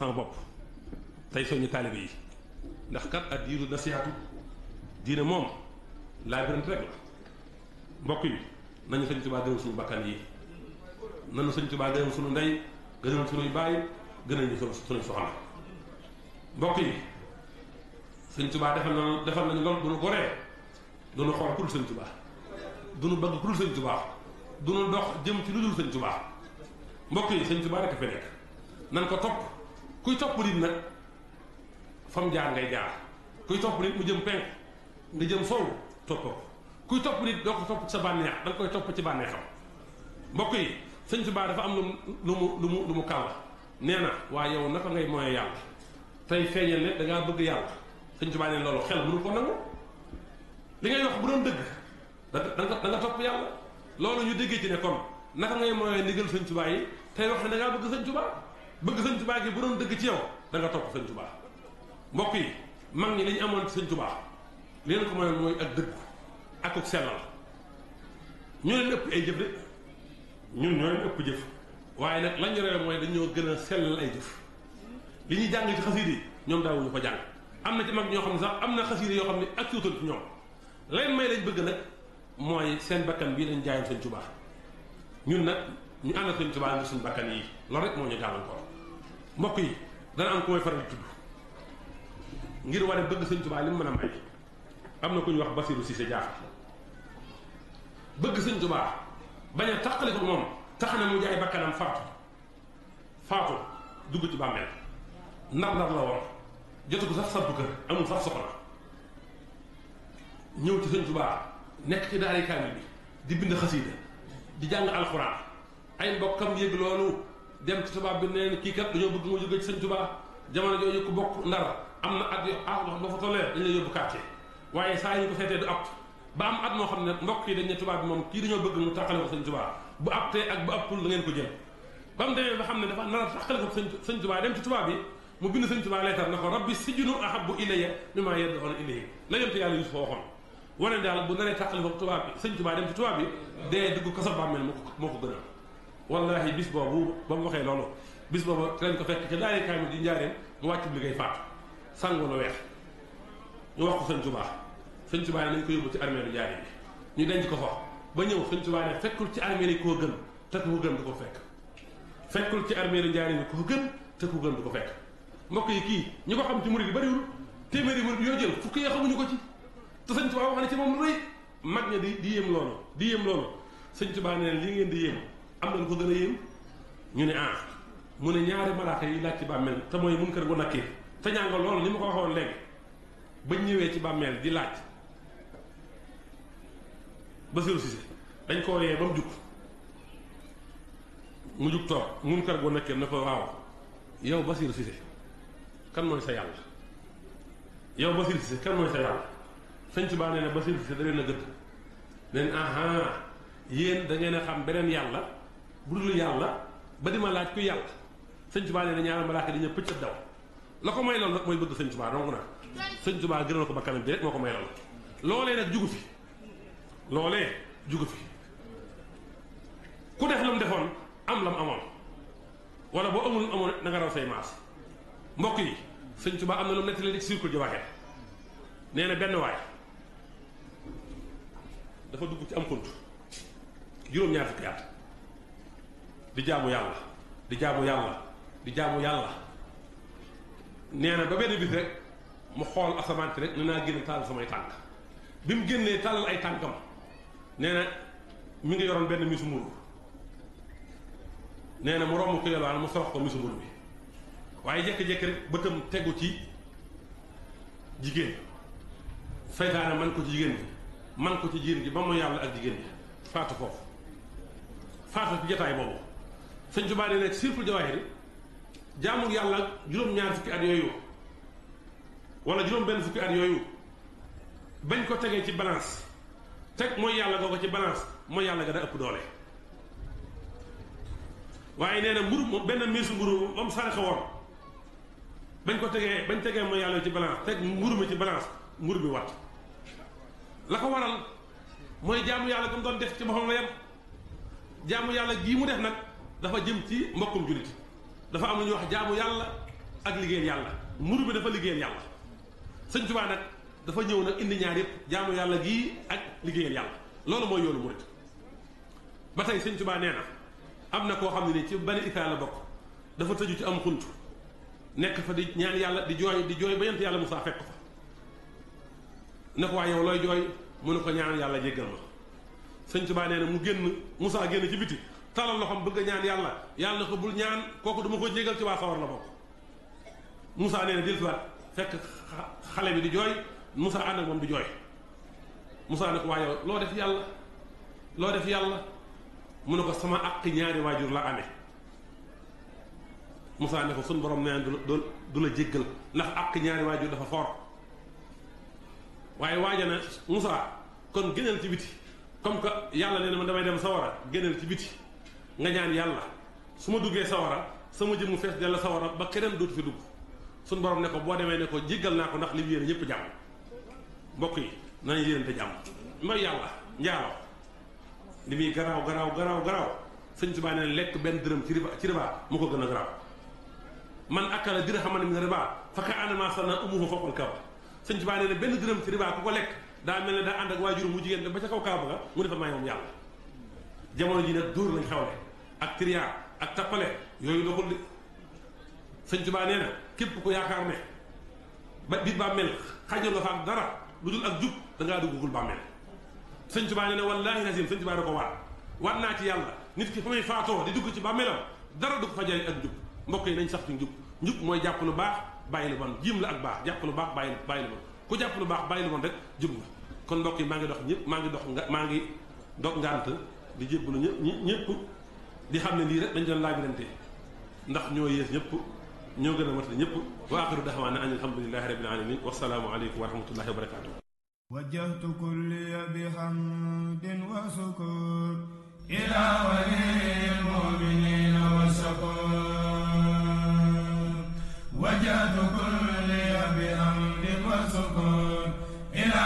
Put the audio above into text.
sama bopp tey soññu taalibe yi ndax kat ak diiru nasiihatu diine moom laa birante rek la mbokk yi nañu sëñ Tuubaa gënal suñu bakkan yi nañu sëñ Tuubaa gënal suñu ndey gënal suñuy baay gënal ñu suñuy soxna mbokk yi sëñ Tuubaa defal nañu loolu duñu goree duñu xool ku dul sëñ Tuubaa duñu bëgg ku dul sëñ Tuubaa duñu dox jëm ci lu dul sëñ Tuubaa mbokk yi sëñ Tuubaa rek a fi nekk nan ko topp kuy topp nit nag fam jaar ngay jaar kuy topp nit mu jëm penk nga jëm sow topp ko kuy topp nit doo ko topp ci sa bànneex da nga koy topp ci bànneexam mbokk yi sëñ Tuubaa dafa am lu mu kàll nee na waaye yow naka ngay mooy yàlla tey feeñal ne dangaa bëgg yàlla sëñ Tuubaa neen loolu xel mënu ko nangu li ngay wax bu doon dëgg da nga topp yàlla loolu ñu déggee ci ne kon naka ngay mooy ndigal sëñ Tuubaa yi tey wax ne dangaa bëgg sëñ Tuubaa bëgg sëñ Tuubaa gi bu doon dëgg ci yow da nga topp sëñ Tuubaa mbokk yi mag ñi li ñu amoon ci sëñ Tuubaa li leen ko mooy mooy ak dëggu ak ak sellal ñu leen ëpp ay jëf de ñun ñoo leen ëpp jëf waaye nag lañ yore mooy dañoo gën a sellal ay jëf li ñuy jàng ci xasiida yi ñoom daawuñu ko jàng am na ci mag ñoo xam ne sax am na xasiida yoo xam ne ak suutal ci ñoom leen may lañ bëgg nag mooy seen bakkan bii lañ jaayoon sëñ Tuubaa ñun nag ñu ànd ak sëñ Tuubaa ngir suñu bakkan yi loolu rek moo ñu gàllankoor mbokk yi dana am ku may faral di tudd ngir wane bëgg sëñ Tuubaa li mu mën a may am na ku ñu wax Basiru Cissé Diatta bëgg sëñ Tuubaa bañ a tàqali ko moom tax na mu jaay bakkanam faatu dugg ci bàmmeel ndar la woon jotu ko sax samp kër amul sax soxna ñëw ci sëñ Tuubaa nekk ci daari kaamil bi di bind xasiida di jàng alxuraan ay mbokkam yëg loolu dem ci tubaab bi neen kii kat dañoo bëgg mu jóge ci sëñ Tuubaa jamono jooju ku bokk ndar am na at boo fa tollee dañ lay yóbbu quartier waaye saa yi ñu ko seetee du apt ba am at moo xam ne mbokk yi dañ ne tubaab bi moom kii dañoo bëgg mu tàqale ko sëñ Tuubaa bu aptee ak bu aptul da ngeen ko jël ba mu demee ba xam ne dafa nar a tàqale ko sëñ Tuubaa dem ci tubaab bi mu bind sëñ Tuubaa leetar na ko rabbi sijnu ahabbu ilayya mimmaa yad'uuna ilayhi la yonent yàlla Yuusufa waxoon wane daal bu naree tàqale ko tubaab bi sëñ Tuubaa dem ci tubaab bi dee dugg kaso bàmmeel moo ko gënal wallahi bis boobu ba mu waxee loolu bis boobu te lañ ko fekk ca daari kaamil di njaareem mu wàcc liggéey faatu sàngoo la weex ñu wax ko sëñ Tuubaa ne nañ ko yóbbu ci armée lu njaareem bi ñu denc ko fa ba ñëw sëñ Tuubaa ne fekkul ci armée yi koo gën te ku ko gën du ko fekk fekkul ci armée lu njaareem bi ku ko gën te ku ko gën du ko fekk mbokk yi kii ñi ko xam ci murid yi bariwul téeméeri murid yoo jël fukki yoo xamuñu ko ci te sëñ Tuubaa wax ne ci moom lu rëy mag ña di yéem loolu sëñ Tuubaa ne li ngeen di yéem am na lu ko gën a yéem ñu ne mu ne ñaari malaaka yi laaj ci bàmmeel te mooy Munkar wa Nakiir te ñànga loolu ni ma ko waxoon léegi bañ ñëwee ci bàmmeel di laaj Basiru Cissé dañ ko yee ba mu jug toog Munkar wa Nakiir na ko waaw yow Basiru Cissé kan mooy sa yàlla yow Basiru Cissé kan mooy sa yàlla sëñ Tuubaa nee na Basiru Cissé da leen a gëdd leen yéen da ngeen a xam beneen yàlla bu dul yàlla ba di ma laaj ku yàlla sëñ Tuubaa nee na ñaari malaaka di ñëw pëccat daw la ko may loolu nag mooy bëgg sëñ Tuubaa donc nag sëñ Tuubaa gënal ko bakkanam bi rek moo ko may loolu loolee nag jugu fi ku def la mu defoon am la mu amoon wala boo amul amoon na nga raw say maas mbokk yi sëñ Tuubaa am na lu mu nettali ci Sirkul Jawaahir nee na benn waay dafa dugg ci am xunt juróom-ñaar fukki at di jaamu yàlla nee na ba benn bis rek mu xool asamaan si rek ne naa génn tàllal samay tànk bi mu génnee tàllal ay tànkam nee na mi ngi yoroon benn misu mburu nee na mu romb ko yelwaan mu sorox ko misu mburu bi waaye jékki-jékki rek bëtam tegu ci jigéen seytaane man ko ci jigéen bi man ko ci jigéen ji ba mu yàlla ak jigéen ji faatu foofu faatu ci jotaay boobu sëñ Tuubaa nee nekk Sirkul Jawaahir jaamu yàlla juróom-ñaar fukki at yooyu wala juróom-benn fukki at yooyu bañ ko tegee ci balance teg mooy yàlla goo ko ci balance mooy yàlla ga da ëpp doole waaye nee na mburu benn miisu mburu moom saraxe woon bañ tegee mooy yàlla ci balance teg mburu mi ci balance mburu bi wat la ko waral mooy jaamu yàlla gam doon def ci boppam la yem jaamu yàlla gii mu def nag dafa jëm ci mbokkum jullit dafa am lu ñuy wax jaamu yàlla ak liggéeyal yàlla murid bi dafa liggéeyal yàlla sëñ Tuubaa nag dafa ñëw nag indi ñaar yëpp jaamu yàlla gii ak liggéeyal yàlla loolu mooy yoonu murid ba tey sëñ Tuubaa nee na am na koo xam ne nii ci bani Israayil la bokk dafa tëju ci am xunt nekk fa di ñaan yàlla di jooy ba yent yàlla Musaa fekk fa ne ko waaye yow looy jooy mu ne ko ñaan yàlla jéggal ma sëñ Tuubaa nee na mu génn Musaa génn ci biti talal loxoom bëgg a ñaan yàlla yàlla na ko bul ñaan kooku duma ko jéggal ci waa sawar la bokk Musaa nee na dellusiwaat fekk xale bi di jooy Musaa ànd ak moom di jooy Musaa ne ko waaye yow loo def yàlla mu ne ko sama àq ñaari waajur la amee Musaa ne ko suñ borom nee na du la jéggal ndax àq ñaari waajur dafa fort waaye waaja na Musaa kon génneel ci biti comme que yàlla nee na man damay dem sawara génneel ci biti nga ñaan yàlla su ma duggee sawara sama jëmm fees dell sawara ba keneen dootu fi dugg suñ borom ne ko boo demee ne ko jéggal naa ko ndax li mu yéene ñëpp jàmm mbokk yi nañu yéenante jàmm mooy yàlla njaaloo li muy garaaw sëñ Tuubaa nee lekk benn dërëm ci riba mu ko gën a garaaw man akala dirhaman min riba fa ka'annamaa sanna ummuhu fawqal kaaba sëñ Tuubaa nee benn dërëm ci riba ku ko lekk daa mel ne daa ànd ak waajur mu jigéen ba ca kaw kaaba ga mu defa may moom yàlla jamono ji nag dóor lañ xawle ak triyaa ak tappale yooyu doxul di sëñ Tuubaa nee na képp ku yaakaar ne ba biir bàmmeel xajoo nga fa am dara lu dul ak jub dangaa duggagul bàmmeel sëñ Tuubaa nee na wallaahi lazim sëñ Tuubaa da ko waat naa ci yàlla nit ki fa may faatoo di dugg ci bàmmeelam dara du ko fa jëriñ ak jub mbokk yi nañ sax ci njub mooy jàpp lu baax bàyyi lu bon jiim la ak baax jàpp lu baax bàyyi lu bon ku jàpp lu baax bàyyi lu bon rek jub nga kon mbokk yi maa ngi dog ngant di jébbalu ñëpp di xam ne lii rek dañ doon laabirante ndax ñoo yées ñëpp ñoo gën a matali ñëpp wa axiru daxwaana an alhamdulillahi rabbil alamin wasalaamu aleykum wa rahmatullahi wa barakatuh wajjahtu kulliya bihamdin wa sukur ila waliyil mu'minina wa shakur wajjahtu kulliya bihamdin wa sukur ila